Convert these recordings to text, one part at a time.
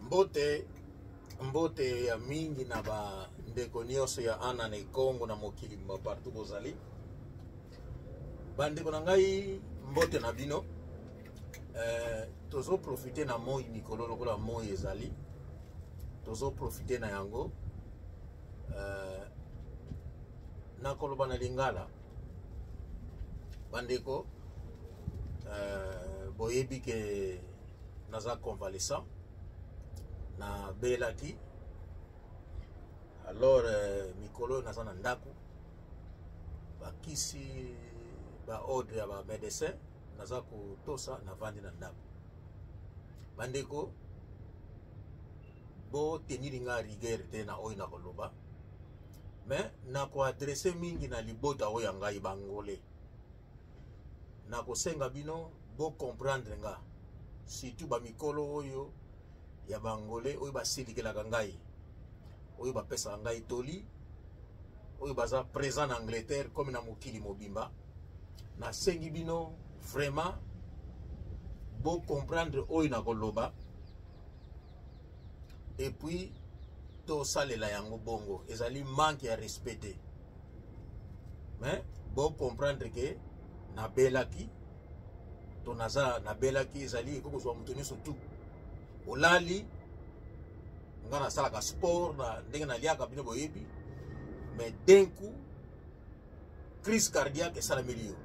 Mbote, mbote ya mingi na ba ndeko nyonso ya Ana na Congo na mokili partout bozali. Bandeko na ngai, mbote na bino. Eh, tozo profiter na moi mikolo lokola moi ezali. Tozo profiter na yango. Eh, nakoloba na lingala. Bandeko, eh, boyebi ke naza convalescent nabelaki alors euh, mikolo oyo naza na ndako bakisi baordre ya bamedecin naza kotosa navandi na ndako bandeko boteniri nga rigueur te na oyo nakoloba me nakoadrese mingi na libota oyo ya ngai bangole nakosenga bino bo comprendre nga surtout ba mikolo oyo ya bangole oyo basilikelaka ngai oyo bapesaka ngai toli oyo baza présent na Angleterre comme na mokili mobimba nasengi bino vraiment bo comprendre oyo nakoloba et puis tosalela yango bongo ezali manque ya respect te mais bo comprendre ke nabelaki to naza nabelaki ezali ekoki kozwa moto nyonso tu olali nga nasalaka sport na ndenge naliaka bino boyebi mais d'un coup crise cardiaque esalameli yo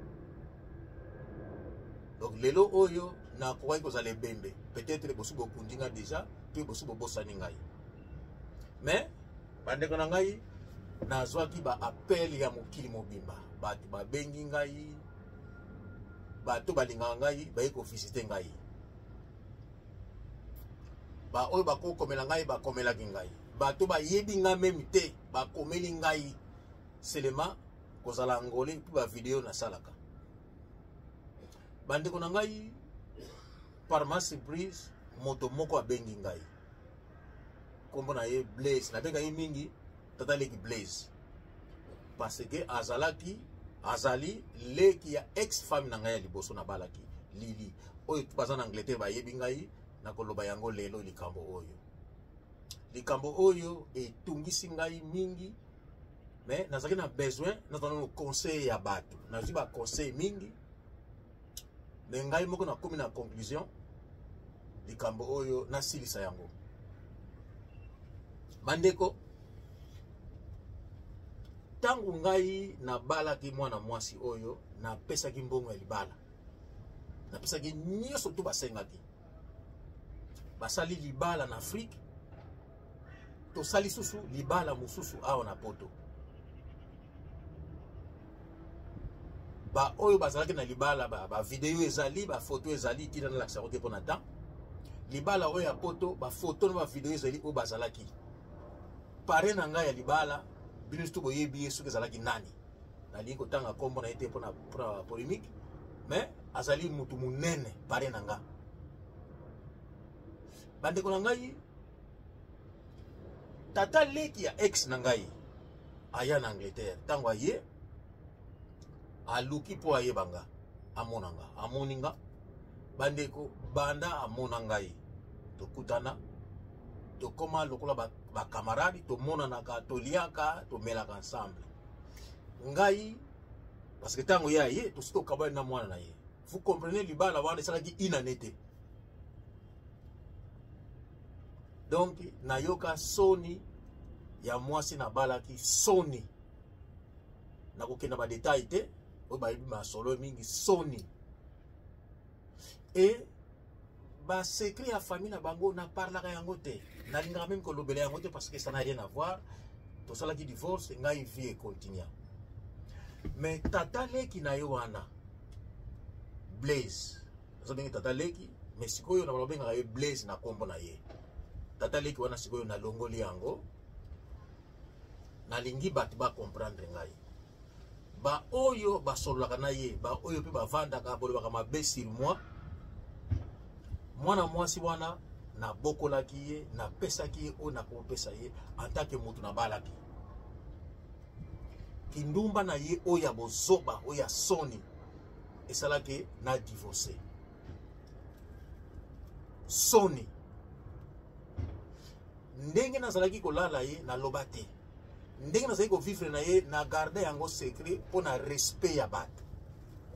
donc lelo oyo nakokaki kozala ebembe peut-être bosi bokundi nga déjà mpe bosi bobosani ngai mais bandeko na ngai nazwaki ba appel ya mokili mobimba bato babengi ngai bato balingaka ngai baye kovisite ngai baoyo bakokomela ngai bakomelaki ngai bato bayebi ngai meme te bakomeli ngai selema kozala angole mpe bavideo nasalaka bandeko na ngai par ma surprise moto moko abengi ngai nkombo na ye blaise nabenga ye mingi tata leki blaise parce que azalaki azali leki ya ex femme na ngai ya liboso nabalaki lili oyo baza na angleterre bayebi ngai nakoloba yango lelo likambo oyo likambo oyo etungisi ngai mingi mais nazalaki na besoin nazala nano conseil ya bato nazwi baconseil mingi me ngai moko nakomi na conclusion likambo oyo nasilisa yango bandeko ntango ngai nabalaki mwana mwasi oyo napesaki mbongo ya libala napesaki nyonso to basengaki basali libala na afrike tosali susu libala mosusu awa na poto baoyo bazalaki na libala bavideo ba ezali bafoto ezali ntina nalakisa yango te mpo na temps libala oyo ya poto bafoto na bavideo ezali oyo bazalaki pare na ngai ya libala bino surtout boyebi ye soki ezalaki nani nalingi kotanga nkombo na ye te mpo na polémique mais azali motu monene pare na nga bandeko na ngai tata leki ya ex na ngai aya na angleterre ntango aye aluki mpo ayeba nga amona nga amoni nga bandeko banda amona ngai tokutana tokoma lokola bakamaradi ba tomonanaka toliaka tomelaka ensemble ngai parce que ntango ye aye tosi tokabani na mwana na ye vous comprenez libala wana esalaki inane te donc nayoka soni ya mwasi nabalaki soni nakokenda badetail te oyo bayebi masolo mingi soni e basecret ya famille na bango naparlaka yango te nalingaka meme kolobela yango te parce que ça n'a rien à voir tosalaki divorce ngai vie econtinua mais tata leki na ye wana blaise azobenge tata leki mais sikoyo na babengaka ye blaise na nkombo na ye tata leki wana sikoyo nalongoli yango nalingi bato bacomprendre ngai baoyo basololaka na ye baoyo mpe bavandaka bolobaka mabe sur moi mwana mwasi wana nabokolaki ye napesaki ye oyo nakopesa ye en tant que moto nabalaki kindumba na ye oyo ya bozoba oyo ya soni esalaki na divorce soni Ndenge nazalaki kolala ye, naloba te. Ndenge nazalaki kovivre na ye, na garde yango secret mpo na respect ya bato,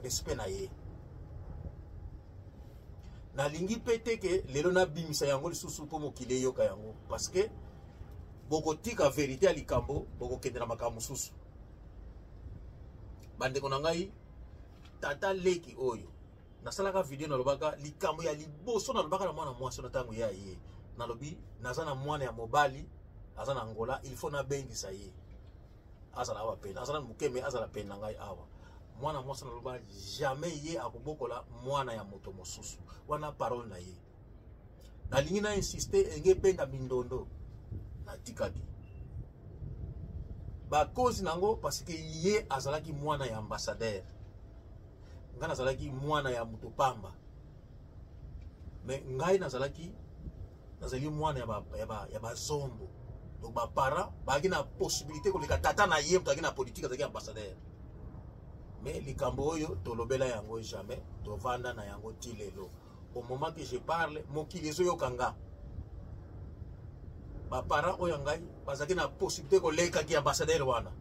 respect na ye. Nalingi mpe te ke lelo nabimisa yango lisusu mpo mokili eyoka yango, parce que bokotika verite ya likambo, bokokende na makambo mosusu. Bandeko na ngai, tata leki oyo nasalaka video, nalobaka likambo ya liboso, nalobaka na mwana mwasi na ntango ya ye, nalobi naza na mwana ya mobali aza na Angola, il faut nabengisa ye azala awa pene, azala moke me azala pene na ngai awa. Mwana mwasi, naloba jamais ye akobokola mwana ya moto mosusu. Wana parole na ye. Nalingi na insiste enge ebenda mindondo, natikaki bakozi nango parce que ye azalaki mwana ya ambassadeur, ngai nazalaki mwana ya moto pamba. Me ngai nazalaki, nazali mwana ya bazombo, donc baparent bazalaki na possibilité koleka tata na ye, moto azalaki na politique, azalaki ambassadeur. Mais likambo oyo tolobela yango jamais, tovanda na yango ti lelo. Au moment que je parle, mokili ezoyoka nga, baparent oyo ngai bazalaki na possibilité kolekaki ambassadeur wana.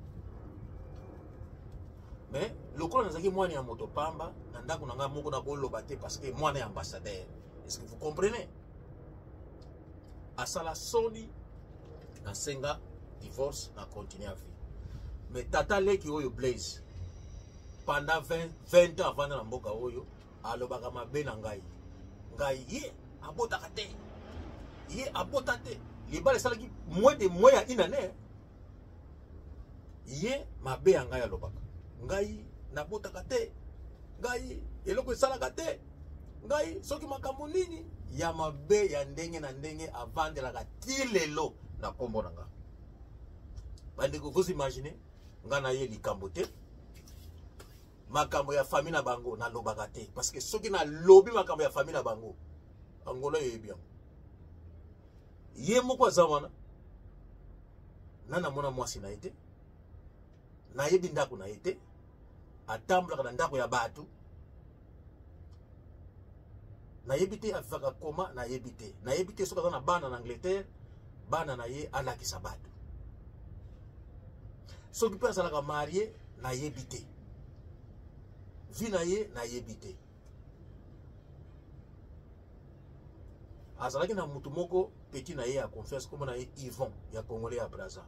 Mais lokola nazalaki mwana ya moto pamba, na ndako na ngai moko nakoloba te parce que mwana ya ambassadeur. Est ce que vous comprenez? Asala soni, nasenga divorce, na continue à vie. Mais tata leki oyo Blaise, pendant 20 ans avanda na mboka oyo, alobaka mabe na ngai. Ngai ye abotaka te, ye abota te. Libala esalaki moins de moins ya une année, ye mabe ya ngai, alobaka ngai nabotaka te, ngai eloko esalaka te, ngai soki makambo nini ya mabe ya ndenge na ndenge avandelaka ti lelo na nkombo na nga. Bandeko, vous imaginez, ngai na ye likambo te. Makambo ya famille na bango nalobaka te, parce que soki nalobi makambo ya famille na bango, Angola oyebi yango. Ye moko aza wana, na namona mwasi na ye te, nayebi ndako na ye te, atambolaka na ndako ya bato, nayebi te avivaka koma, nayebi te, nayebi te soki aza na bana na Angleterre, bana na ye alakisa bato, soki mpe azalaka marie, nayebi te. Vie na ye nayebi te. Azalaki na mutu moko petit na ye ya confiance, kombo na ye Yvon ya Congolais ya Braza,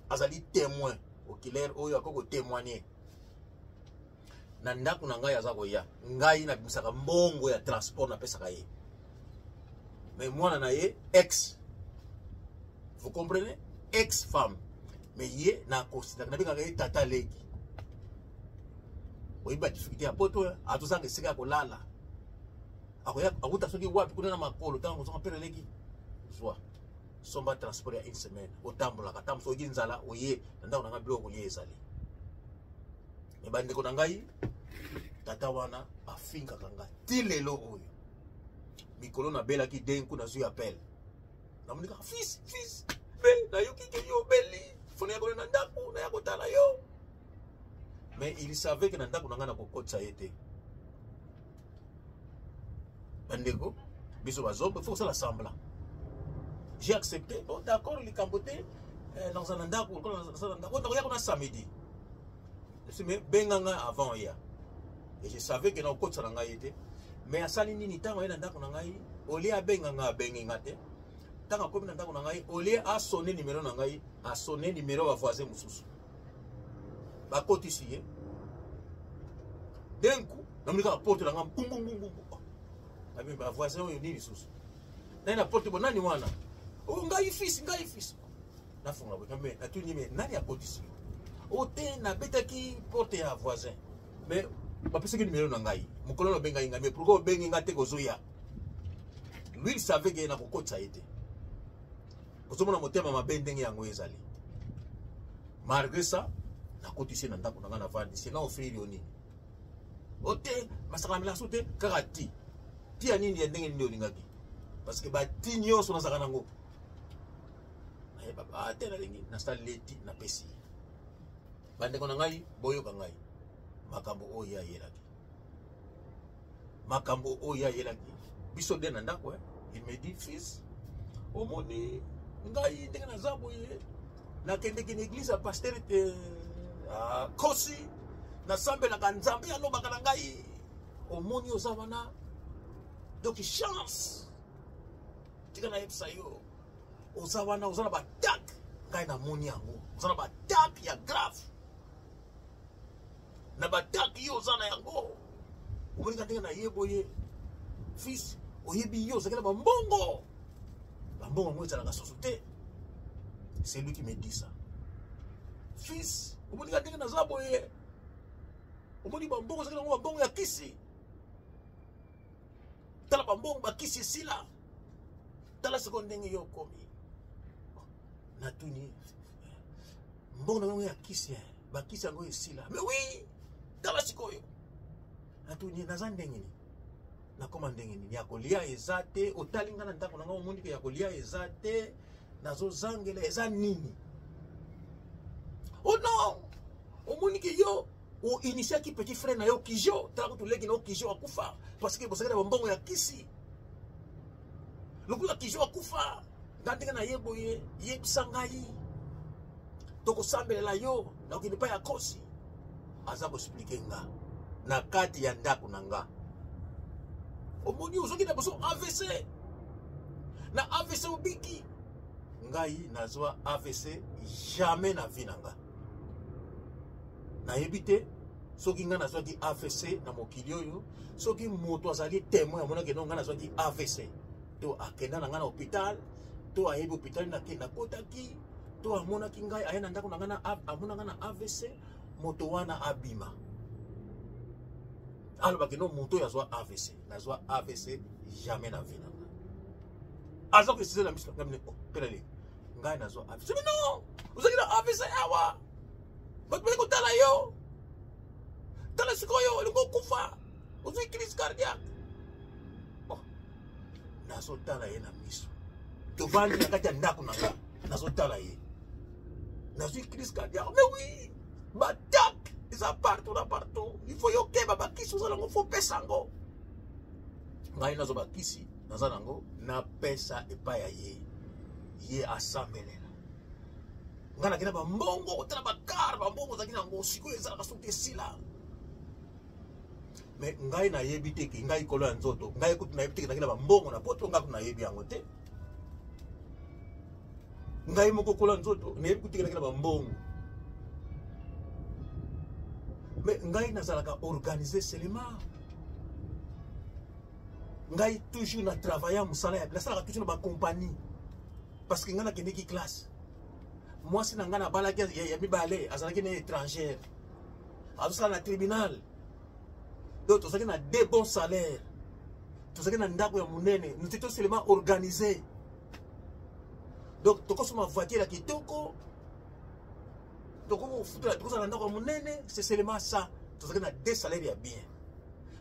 azali témoin oculaire oyo akoki kotémoigner. Na ndako na ngai aza koya, ngai nabimisaka mbongo ya transport, napesaka ye. Mais mwana na ye ex, vous comprenez, ex femme, mais ye na considéraka, nabengaka ye tata leki. Oyebi badifficulté ya poto, atozanga esika ya kolala, akuta soki wapi kuna na makolo. Ntango kozonga mpe leleki, zwa somba transport ya une semaine, otambolaka. Ntango soki nzala, oye na ndako na ngai, biloko kolia ezali. Me bandeko na ngai, tata wana afingaka nga ti lelo oyo. Mikolo nabelaki denku, nazwi appel, namoni kaka: "Fils, fils, me nayoki ke yo obeli, fona ya kona na ndako, naya kotala yo." Mais il savait ke na ndako na ngai nakokotisa ye te. Bandeko, biso bazomba, faut kosala semblant. J'ai accepté: "Bon, d'accord, likambo te, nakozala na ndako, nazala na ndako, nakoya kuna samedi." Mais benga ngai avant oya. Et je savais ke nakokotisa na ngai ye te. Mais asali nini? Ntango aye na ndako na ngai, olie abenga ngai, abengi nga te. Ntango akomi na ndako na ngai, olie asone numero na ngai, asone numero ya voisin mosusu, bakotisi ye. D'un coup namoni kaka porte na nga mbumbumbumbu. Abi bavoisin oyo nini lisusu? Nani na porte? Bo nani wana? O ngai fils, ngai fils. Nafunga boye, me natuni: "Me nani akotisi yo?" "O te, nabetaki porte ya voisin, mais bapesaki numero na ngai mokolo na obengai ngai." "Mais pourquoi obengi ngai te kozoya?" Lui, il savait ke nakokotisa ye te. Ozomona motema mabe ndenge yango ezali. Malgré ça, nakotisi ye na ndako na ngai, navandisi, na offrir yo nini? "O te, masaka melaso te, kaka ti." Ti ya nini, ya ndenge nini olingaki? Parce que bati nyonso nazalaka nango, nayeba te. Nalingi nasali ti, napesi ye. Bandeko na ngai, boyoka ngai makambo oyo ayelaki, makambo oyo ayelaki biso nde na ndako. Il me dit: "Fils, omoni Ngai ndenge naza boye, nakendeki na eglise ya pasteur te Kosi, nasambelaka Nzambe alobaka na ngai. Omoni oza wana, donc chance tika nayebisa yo, oza wana, oza na batake. Ngai namoni yango, oza na batake ya grave, na batake yo oza na yango. Omoni nga ndenge naye boye, fils, oyebi yo ozalaki na bambongo, bambongo yango ezalaka susu te. C'est lui qui me dit ça. Fils, omoni nga ndenge naza boye, omoni bambongo ozalaki nango, bambongo ya kisi, tala bambongo bakisi esila, tala sikoyo ndenge yo okomi. Natuni, mbongo na yango ya kisi, bakisi yango esila? Mais oui, tala sikoyo. Natuni, naza ndenge nini, nakoma ndenge nini, ya kolia eza te. Otali nga na ndako na nga, omoni ke ya kolia eza te, nazozangela eza nini? Oh non, omoni ke yo oinitiaki petit frère na yo Kijo, tala kutu leki na yo Kijo akufa parce que bozalaki na bambongo ya kisi. Lokola Kijo akufa, nga ndenge na ye boye, yebisa ngai, tokosambelela yo, nakokende epai ya Kosi. Aza koexplike nga na kati ya ndako na nga. Omoni ozwaki na boso AVC, na AVC obiki. Ngai nazwa AVC jamais na vie na nga. Nayebi te soki ngai nazwaki AVC na mokili oyo, soki moto azali témoin amonaki no ngai nazwaki AVC, to akenda na ngai na hôpital, to ayebi hôpital nakotaki, to amonaki ngai aye na ndako na ngai, amona ngai na AVC, moto wana abima alobaki no moto oyo azwa AVC. Nazwa AVC jamais na vie na ngai. Aza koesise na miso na ngai, pelele ngai nazwa AVC. Mais non, ozalaki na AVC awa, bato bali kotala yo, tala sikoyo olingi okufa, ozwi crise cardiaque. Oh, nazotala ye na miso, tovandi na kati ya ndako na nga, nazotala ye, nazwi crise cardiaque? Mais oui, batak eza partout na partout, il faut yokeba bakisi oza nango, faut pesa yango. Ngai nazwa bakisi naza nango, napesa epai ya ye, ye asambelela ngai. Nakenda bambongo kotala bakar, bambongo ozalaki nango sikoyo ezalaka soki esila. Me ngai nayebi te ke ngai kolo ya nzoto, ngai kutu nayebi te ke nakenda bambongo na poto, ngai kutu nayebi yango te. Ngai moko kolo ya nzoto nayebi kutu te ke nakenda bambongo. Me ngai nazalaka organise seulement. Ngai toujours na travailla mosala ya nasalaka toujours na bacompagnie, parce que ngai nakendeki classe. Mwasi na ngai nabalaki ya mibale azalaki na étrangère, azosala na tribunal, donc tozalaki na deux bons salaires, tozalaki na ndako ya monene, nous étions seulement organisé. Donc tokosoma voiture ya kitoko, tokofutela, tokozala na ndako ya monene, c'est seulement ça. Tozalaki na deux salaires ya bien.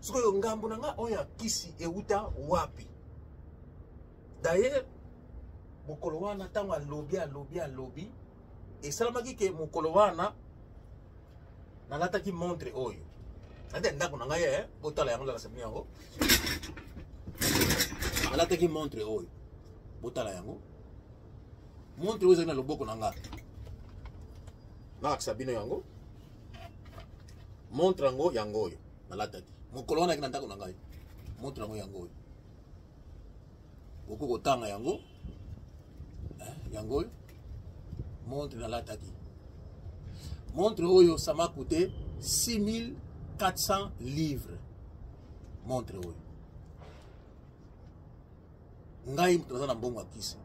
Sikoyo ngambo na nga oyo ya kisi euta wapi? D'ailleurs mokolo wana ntango alobi alobi alobi, esalamaki ke mokolo wana nalataki montre oyo nati ya ndako na ngai, botala yango, nalakisa bino yango. Nalataki montre oyo, botala yango, montre oyo ezali na loboko na nga, nalakisa bino yango. Montre yango, yango oyo nalataki mokolo wana yaki na ndako na ngai. Montre yango, yango oyo, okoki kotanga yango, yango oyo montre nalataki. Montre oyo, ça m'a coûté 6400 livres, montre oyo. Ngai moto naza na mbongo ya kisi,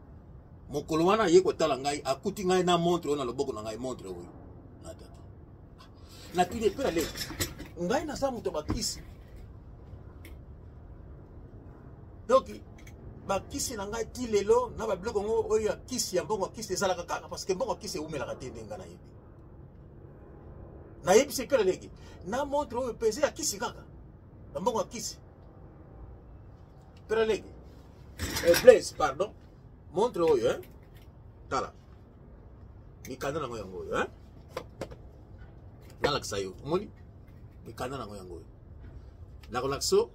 mokolo wana aye kotala ngai, akuti ngai na montre oyo na loboko na ngai. Montre oyo nataki, natuni epe ale, ngai naza moto ya bakisi, donc bakisi na ngai ti lelo na babiloko yango oyo ya kisi, ya mbongo ya kisi ezalaka kaka, parce que mbongo ya kisi ewumelaka te. Ndenge ngai nayebi, nayebisi epe naleki na montre oyo pese ya kisi kaka na mbongo ya kisi. Mpe naleki, Blaise, pardon, montre oyo, eh? Tala mikanda nango, yango oyo, eh? Nalakisa yo, omoni mikanda nango, yango oyo nakolakisa yo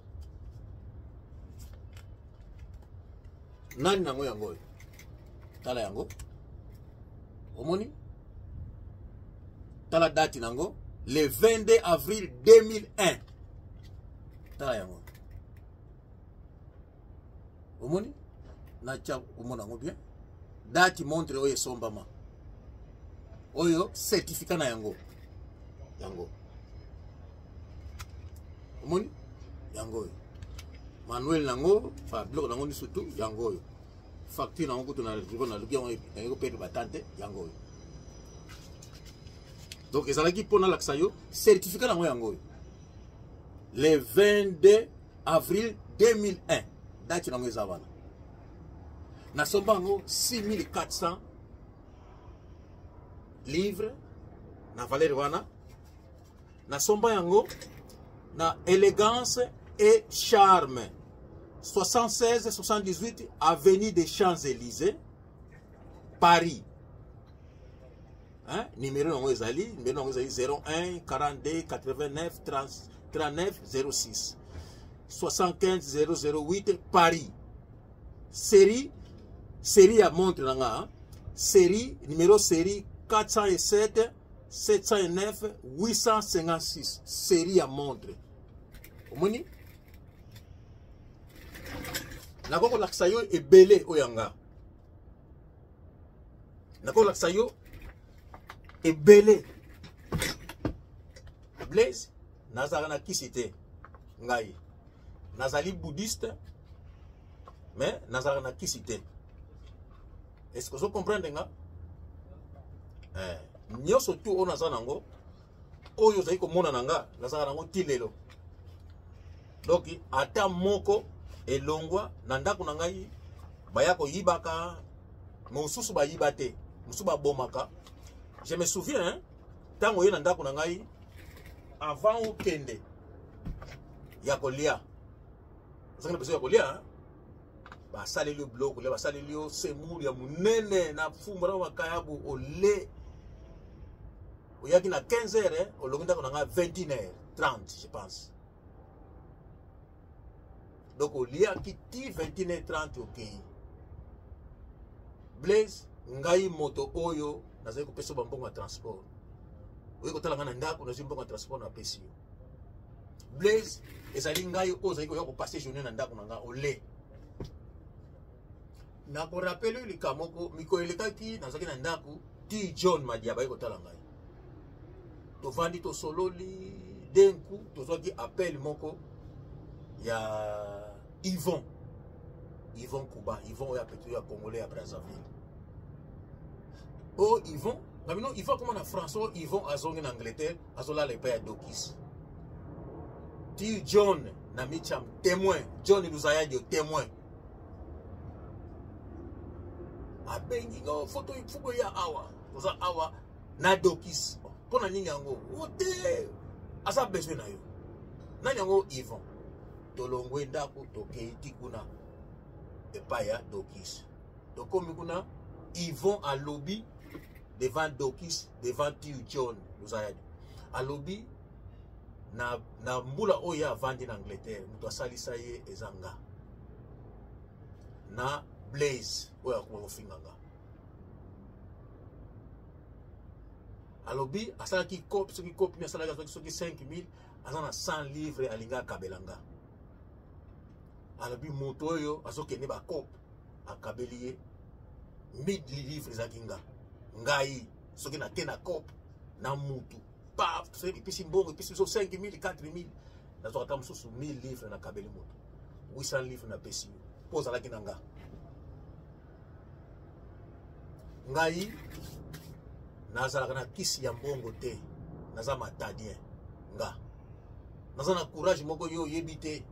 nani nango, yango oyo. Tala yango, omoni, tala date nango, le 22 avril 2001. Tala yango, omoni, natya omona yango bien. Date montre oyo esombama, oyo certificat na yango, yango omoni, yango oyo manuel nango, fa biloko nango nyonso tu, yango oyo facture nango kutu naluki yango, naye koperdre batante, yango oyo. Donc ezalaki mpo nalakisa yo certificat nango, yango oyo, le 22 avril 2001, date nango eza wana. Nasomba yango 6400 livre na valeur wana. Nasomba yango na Élégance et Charme, 76 78 avenue des Champs-Élysées, Paris, hein? Numéro yango ezali, numéro yango ezali 01 42 89 30, 39 06, 75 008 Paris. Série ya montre na nga, série numéro, série 407 709 856, série ya montre. Omoni, nakoki kolakisa yo ebele oyo yanga, nakoki kolakisa yo ebele. Blaise, nazalaka na kisi te. Ngai nazali bouddhiste, mais nazalaka na kisi te. Est ce que ozo comprendre nga? Nyonso tu oyo naza nango, oyo ozali komona na nga, nazalaka nango ti lelo. Donc ata moko elongwa na ndako na ngai, baya koyibaka, mosusu bayiba te, mosusu babomaka. Je me souviens, ntango oye na ndako na ngai, avant okende ya kolia, ozangi na besoin ya kolia, basaleli yo biloko kolia, basaleli yo semoule ya monene na fumba na makayabu, ole oyaki na 15 heures, olongi ndako na ngai 21 heures 30, je pense. Donc oliaki ti 21 heures 30, okei. Blaise, ngai moto oyo nazali kopesa bambongo ya transport, oye kotala ngai na ndako, nazwi mbongo ya transport, napesi yo. Blaise, ezali ngai oyo ozali koya kopase journée na ndako na ngai, ole nakorapele yo likambo moko. Mikolo elekaki, nazalaki na ndako ti John Madiaba aye kotala ngai, tovandi, tosololi. Denku tozwaki appel moko ya Yvon, Yvon Kuba, Yvon oyo apeti ya Congolais ya Brazzaville. O Yvon na bino, Yvon akoma na France. O Yvon azongi na Angleterre, azolala epai ya Dokis. Ti John na Micham témoin, John Luzayadio témoin, abengi nga foto fuko ya awa, toza awa na Dokis. Mpo na nini yango o te, aza besoin na yo. Nani yango? Yvon. Tolongwe ndako, tokei ti kuna epai ya Dokis. Tokomi kuna, Yvon alobi devant Dokis, devant tiu John Luzayadi, alobi na mbula oyo avandi na Angleterre, moto asalisa ye eza nga na Blaise oyo akoma kofinga nga. Alobi asalaki cope, soki cope ni asalaki soki 5000, aza na 100 livre, alingi akabela nga. Alobi moto oyo azokende bacope, akabeli ye 1000 livre, ezalaki nga. Ngai soki nake na cope na mutu, paf, soki epesi mbongo, epesi biso 5000, 4000, nazwaka ata mosusu 1000 livre, nakabeli moto 800 livre, napesi yo mpo ozalaki na nga. Ngai nazalaka na kisi ya mbongo te, naza matadien. Nga naza na courage moko yo oyebi te.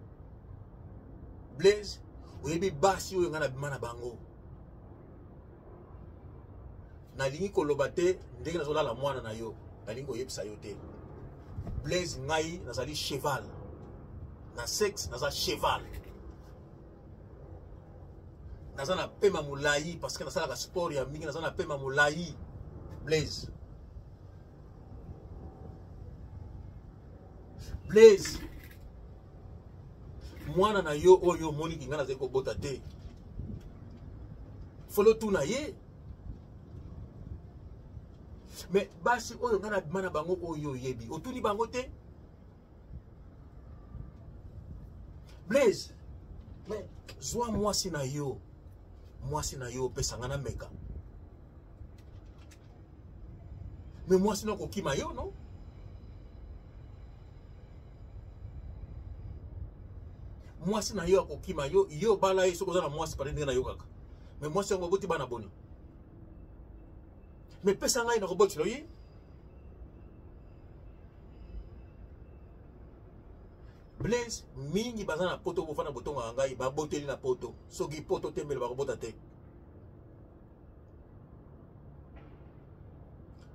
Blaise, oyebi basi oyo ngai nabima na bango, nalingi koloba te ndenge nazolala mwana na yo, nalingi koyebisa yo te. Blaise, ngai nazali cheval na sexe, naza cheval, naza na pema molai parce que nasalaka sport ya mingi, naza na pema molai. Blaise, Blaise, mwana na yo oyo omoniki ngai nazali kobota te. Folo tuna ye. Mais basi oyo ngai nabima na bango oyo oyebi, otuni bango te. Blaise, mais zwa mwasi na yo, mwasi na yo opesa ngai na meka. Mais mwasi na okokima yo, non? Mwasi na yo akokima yo, yo obala ye soki oza na mwasi pale ndenge nayokaka. Mais mwasi yango oboti bana boni? Mais pesa ngai nakobotela ye. Blaise, mingi baza na poto bofanda botongaka ngai baboteli na poto. Soki poto te mbele bakobota te.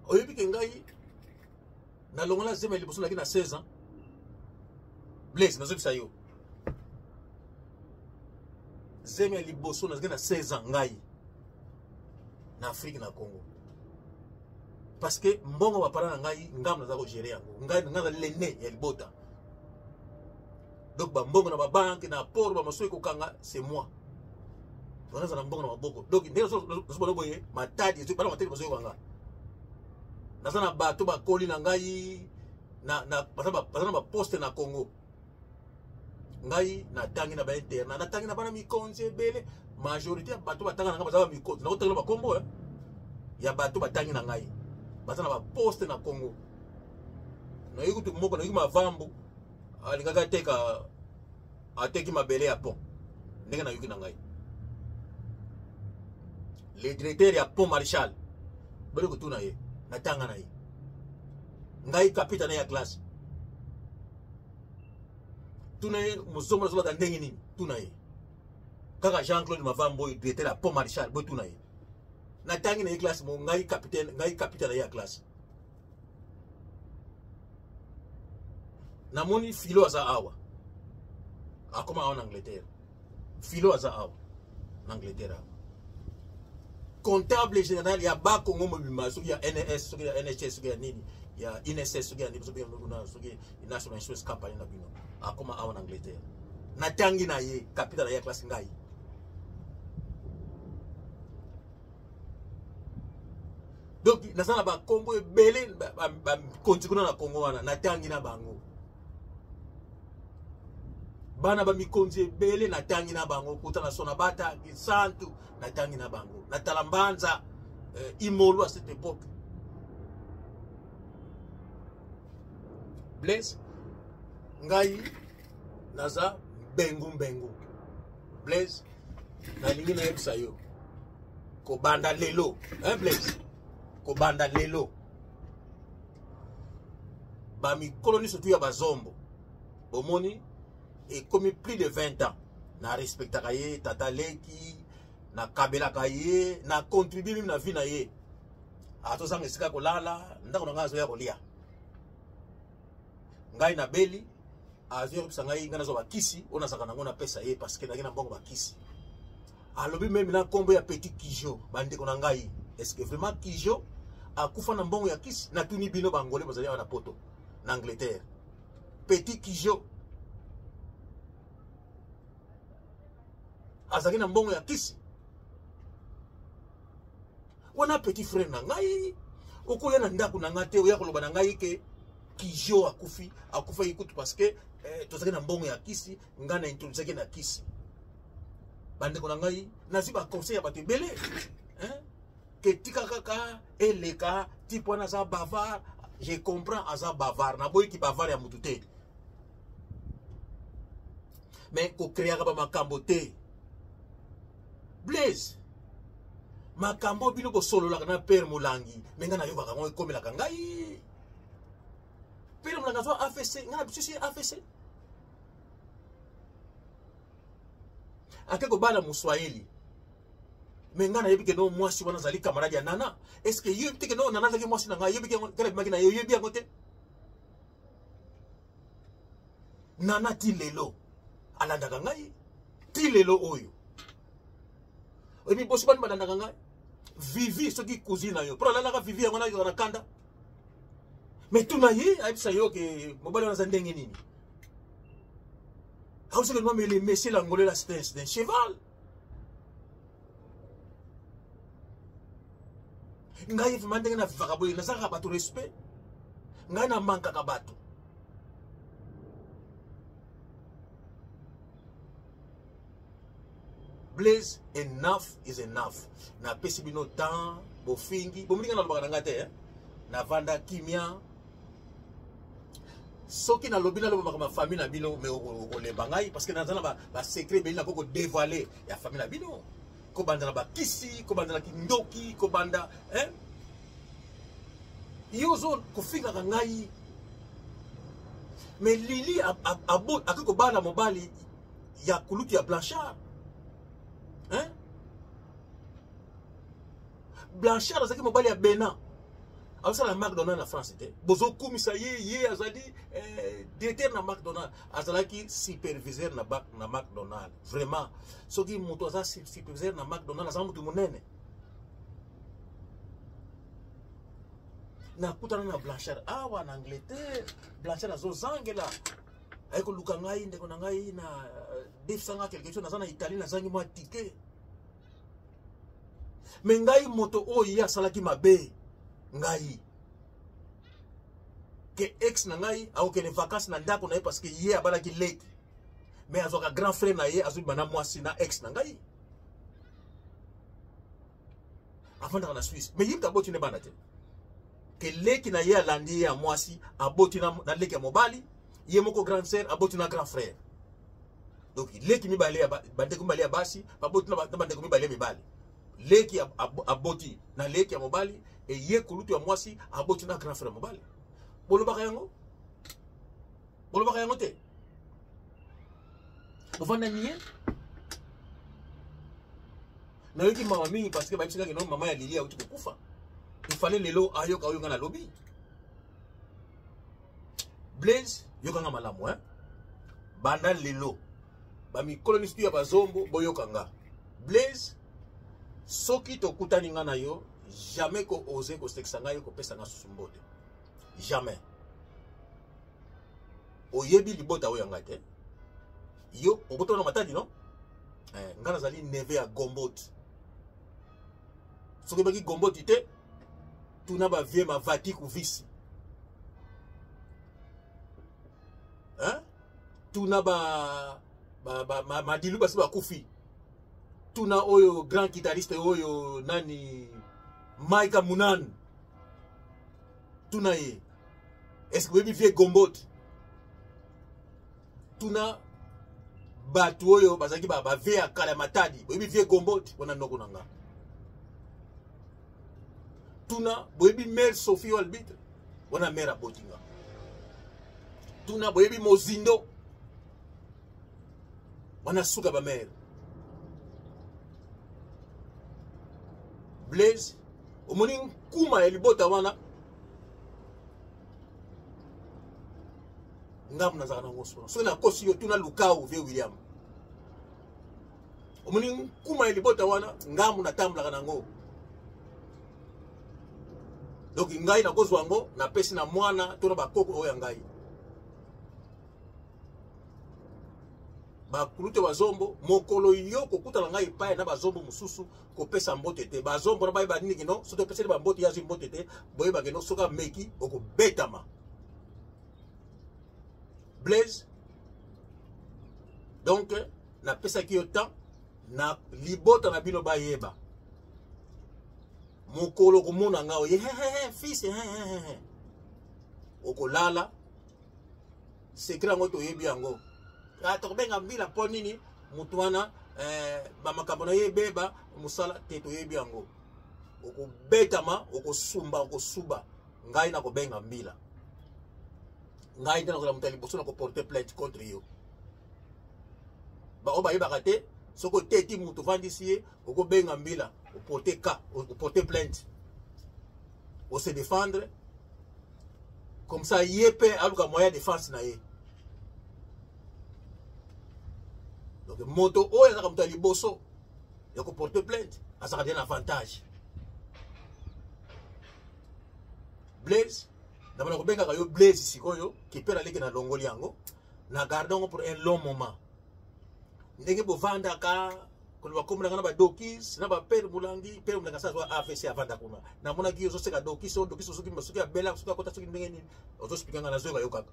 Oyebi ke ngai nalongola zemi ya liboso naki na 16 ans. Blaise, nazobisa yo. Zemi ya liboso nazalaki na 16 ans ngai na Afrique na Congo. Parce que mbongo ba parents na ngai ngambo naza ko gérer yango. Ngai naza l'aîné ya libota. Donc ba mbongo na ba banque na port ba maso ekokanga c'est moi. Donc naza na mbongo na maboko. Donc ndenge nazo boye matadi bana matadi bazo yokanga. Naza na bato bakoli na ngai na na baza na ba poste na Congo. Ngai natangi na ba internat, natangi na bana mikonzi ebele, majorité ya bato batanga na ngai baza ba mikonzi, nakotangela ba kombo ya bato batangi na ngai baza na ba poste na Congo. Nayoki kutu moko, nayoki mavambu alingaki ateka, ateki mabele ya pont, ndenge nayoki na ngai le directeur ya pont Maréchal bali kotuna ye, natanga na ye ngai capitaine ya classe. Tuna ye mozombo azolata ndenge nini, tuna ye kaka Jean-Claude Mavambo oyo directeur ya pont Maréchal, botuna ye. Natangi na ye classe mo ngai capitaine, ngai capitaine ya classe. Namoni Philo aza awa, akoma awa na Angleterre. Philo aza awa na Angleterre awa, comptable général ya ba Congo mobimba, soki ya NS, soki ya NHS, soki ya nini, ya INSS, soki ya nini, soki ya kuna, soki National Insurance Company na bino, akoma awa na Angleterre. Natangi na ye capitaine ya classe ngai. Donc naza na bakombo ebele bakonzi kuna na Congo wana, natangi na bango. Bana ba mikonzi ebele natangi na bango, kuta na Sonabata, Santu, natangi na bango. Na Talambanza, Imolo à cette époque. Blaise, ngai naza mbengu mbengu. Blaise, nalingi nayebisa yo kobanda lelo, hein Blaise, kobanda lelo ba mikolo nyonso tu ya bazombo bomoni ekomi plus de 20 ans na respectaka ye tata leki, na kabelaka ye, na contribue meme na vie na ye. Atozanga esika kolala, ndako na ngai azoya kolia. Ngai na beli azoya kopesa ngai, ngai nazwa bakisi oyo nazalaka nango napesa ye parce que nazalaki na mbongo bakisi. Alobi meme na kombo ya petit Kijo, bandeko na ngai, est-ce que vraiment Kijo akufa na mbongo ya kisi? Natuni bino bangole bazali awa na poto na Angleterre. Petit Kijo azalaki na mbongo ya kisi wana. Petit frère na ngai, okoya na ndako na ngai te, oya koloba na ngai ke Kijo akufi, akufaki kutu parce que tozalaki na mbongo ya kisi, ngai na introduisaki na kisi. Bandeko na ngai, nazwi ba conseil ya bato ebele, hein? Ke tika kaka eleka, type wana aza bavard. Je comprends, aza bavard, naboyiki bavard ya mutu te, mais kokreaka ba makambo te. Blaise, makambo bino bosololaka na père Molangi, me ngai nayokaka yango, ekomelaka ngai. Père Molangi azwa AFC, ngai na biso si AFC ake kobala Moswahili, me ngai nayebi ke no mwasi wana azali camarade ya Nana. Est ce que yebi te ke no Nana azalaki mwasi na ngai? Yebi ke ngai nabimaki na ye, oyebi yango te? Nana ti lelo alandaka ngai, ti lelo oyo oyebi bosi bani balandaka ngai. Vivi soki cousine na yo mpo alandaka Vivi yango nayoka na kanda, mais tuna ye ayebisa yo ke mobali wana aza ndenge nini. Aoseke non, mais le monsieur l'angolais là, c'est un cheval. Ngai vraiment ndenge navivaka boye, nazalaka bato respect, ngai namankaka bato. Blaise, enough is enough. Napesi bino temps, bofingi, bomoni ngai nalobaka na ngai te, eh? Navanda kimia. Soki nalobi naloba makambo ya famille na bino, mais okolemba ngai parce que naza na ba secret ebele nakoki kodévoiler ya famille na bino, kobanda na bakisi, kobanda na kindoki, kobanda, hein? Yo ozo kofingaka ngai, mais Lili akoki kobala mobali ya kulutu ya Blanchard, hein? Blanchard azalaki mobali ya Benin, azosala na McDonald na France te. Bozokumisa ye, ye azali directeur na McDonald, azalaki superviseur na McDonald. Vraiment, soki moto aza superviseur na McDonald, aza moto monene. Nakutana na Blanchard awa na Angleterre. Blanchard azozangela, aye koluka ngai, ndeko na ngai na defisanga quelque chose, naza na Italie, nazangi mwa ticket. Me ngai moto oyo ye asalaki mabe, ngai ke ex na ngai akokende vacances na ndako na ye parce que ye abalaki leki, mais azwaka grand frère na ye, azobima na mwasi na ex na ngai, avandaka na Suisse, mais ye moto aboti ne bana te. Ke leki na ye alandi ye ya mwasi, aboti na leki ya mobali, ye moko grande sœur aboti na grand frère. Donc leki mibale ya bandeko mibale ya basi baboti na bandeko mibale ya mibali. Leki aboti na leki ya mobali, e ye kulutu ya mwasi aboti na grand frère ya mobali. Bolobaka yango? Bolobaka yango te? Bovanda nie? Nayoki mawa mingi parce que bayebisaka kino mama ya Lili auti kokufa. Il fallait lelo ayoka oyo nga nalobi. Blaise, yokanga malamu, hein? Banda lelo bamikolo misusu ya bazombo boyoka nga. Blaise, soki tokutani nga na yo, jamais ko oser kosekisa ngai, kopesa nga susu mbote. Jamais. Oyebi libota oyo ya ngai te. Yo obotama na Matadi, non? Nga nazali neveu ya Gomboti. Soki oyebaki Gomboti te, tuna ba vieux Mavati Kuvisi. Hein? Tuna ba Madilu basi bakufi. Tuna oyo grand guitariste oyo nani, Maika Munan. Tuna ye. Est-ce que oyebi vieux Gomboti? Tuna bato oyo bazalaki ba vieux ya kala ya Matadi, boyebi vieux Gomboti wana noko na nga. Tuna boyebi mère Sophie Albitre wana mère aboti nga. Tuna boyebi Mozindo wana suka ba mère. Blaise, omoni nkuma ya libota wana ngambo nazalaka nango solo. Soki nakosi yo, tuna Lukau vieux William. Omoni nkuma ya libota wana ngambo natambolaka nango. Donc ngai nakozwa yango, napesi na mwana to na bakoko oyo ya ngai. Bakulute bazombo, mokolo yo kokutana ngai epai na bazombo mosusu kopesa mbote te. Bazombo na bayeba nini kino, soki opeseli ba mbote, yazwi mbote te, boyeba kino soki ameki okobetama. Blaise, donc napesaki yo temps na libota na bino bayeba. Mokolo komona nga oye, he, he, he, fils, he, he, he, he. Okolala secret yango toyebi yango. Tokobenga mbila mpo nini motu wana, bamakambo na ye ebeba mosala te, toyebi yango. Okobetama, okosumba, okosuba. Ngai nakobenga mbila. Ngai nde nakozala moto ya liboso na koporter plainte contre yo. Baoyo bayebaka te, soki oteti moto ovandisi ye, okobenga mbila, oporter cas, oporter plainte, ose défendre comme ça ye mpe aluka moyen ya défense na ye. Donc moto oyo azalaka moto ya liboso ya koporter plainte azalaka bien avantage. Blaise, na bana kobengaka yo Blaise sikoyo, kipela leki na longoli yango, na garde yango pour un long moment. Ndenge bovandaka Koloba kombo na nga na ba dokis na ba père Mulangi, père Mulangi asa azwa AVC avanda kuna. Namonaki yo ozoseka dokis, oyo dokis soki soki abela soki akota soki ndenge nini, ozoexplike nga nazoyoka yo kaka.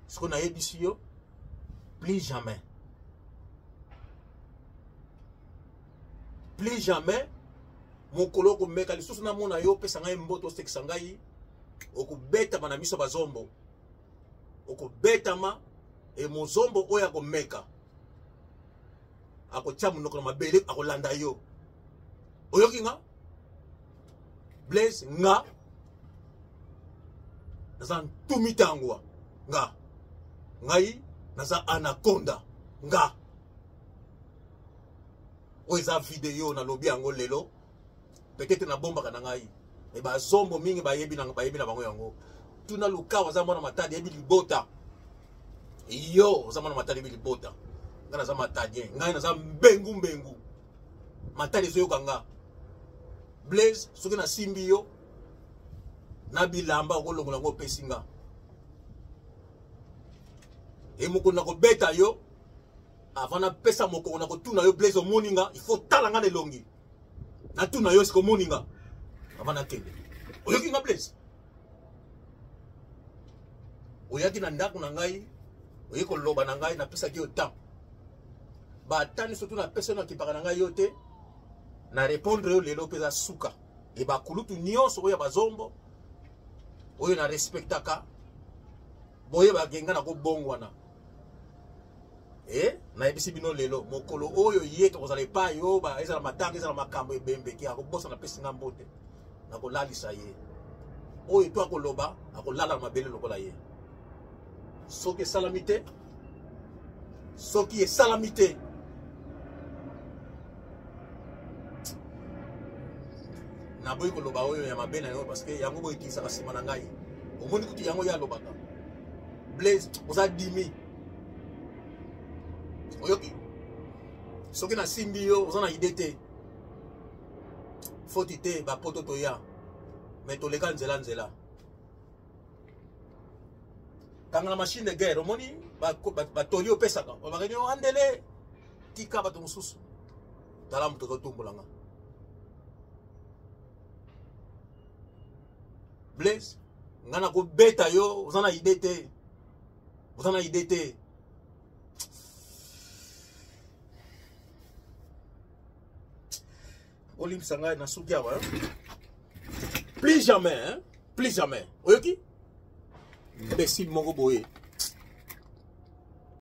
Sikoyo nayebisi yo plus jamais. Plus jamais mokolo okomeka lisusu namona yo opesa ngai mbote osekisa ngai okobetama na miso bazombo okobetama e mozombo oyo akomeka akotya monoko na mabele akolanda yo oyoki nga Blaise nga naza ntumi tangwa nga ngai naza anaconda nga oyo eza video nalobi yango lelo peut-être nabombaka na ngai me bazombo mingi bayebi na, bayebi na bango yango tuna lukawa aza mwana matadi yebi libota yo oza mwana matadi yebi libota ngai naza matadien ngai naza mbengu mbengu matadi ezoyoka nga Blaise soki nasimbi yo na bilamba okolongola yango opesi nga e mokolo nakobeta yo avant napesa mokongo nakotuna yo Blaise omoni nga il faut tala nga na elongi natuna yo esika omoni nga avant nakende oyoki nga Blaise oyaki na ndako na ngai oye koloba na ngai napesaki yo temps batani soki napesa yo nakipaka na ngai yo te na répondre yo lelo mpe eza suka e bakulutu nyonso oyo ya bazombo oyo na respectaka boyebake ngai nakobongwana e nayebisi bino lelo mokolo oyo ye tokozala epai oyo ezala matanga ezala makambo ebembeki akobosana apesi nga mbote nakolalisa ye oyo to akoloba akolala na mabele lokola ye soki esalami te soki esalami te naboyi koloba oyo ya mabe na yo parce que yango boye ekilisaka nsima na ngai omoni kutu yango ye alobaka Blaise oza dimi oyoki soki nasimbi yo oza na ide te foti te bapoto toya me toleka nzela nzela kanga na machine de guerre omoni batoli opesaka babakani yo andele tika bato mosusu tala moto ozotumbola nga Blaise nga nakobeta yo oza na ide te oza na ide te olimbisa ngai nasuki awa plus jamais hein? Plus jamais oyoki imbécile moko boye.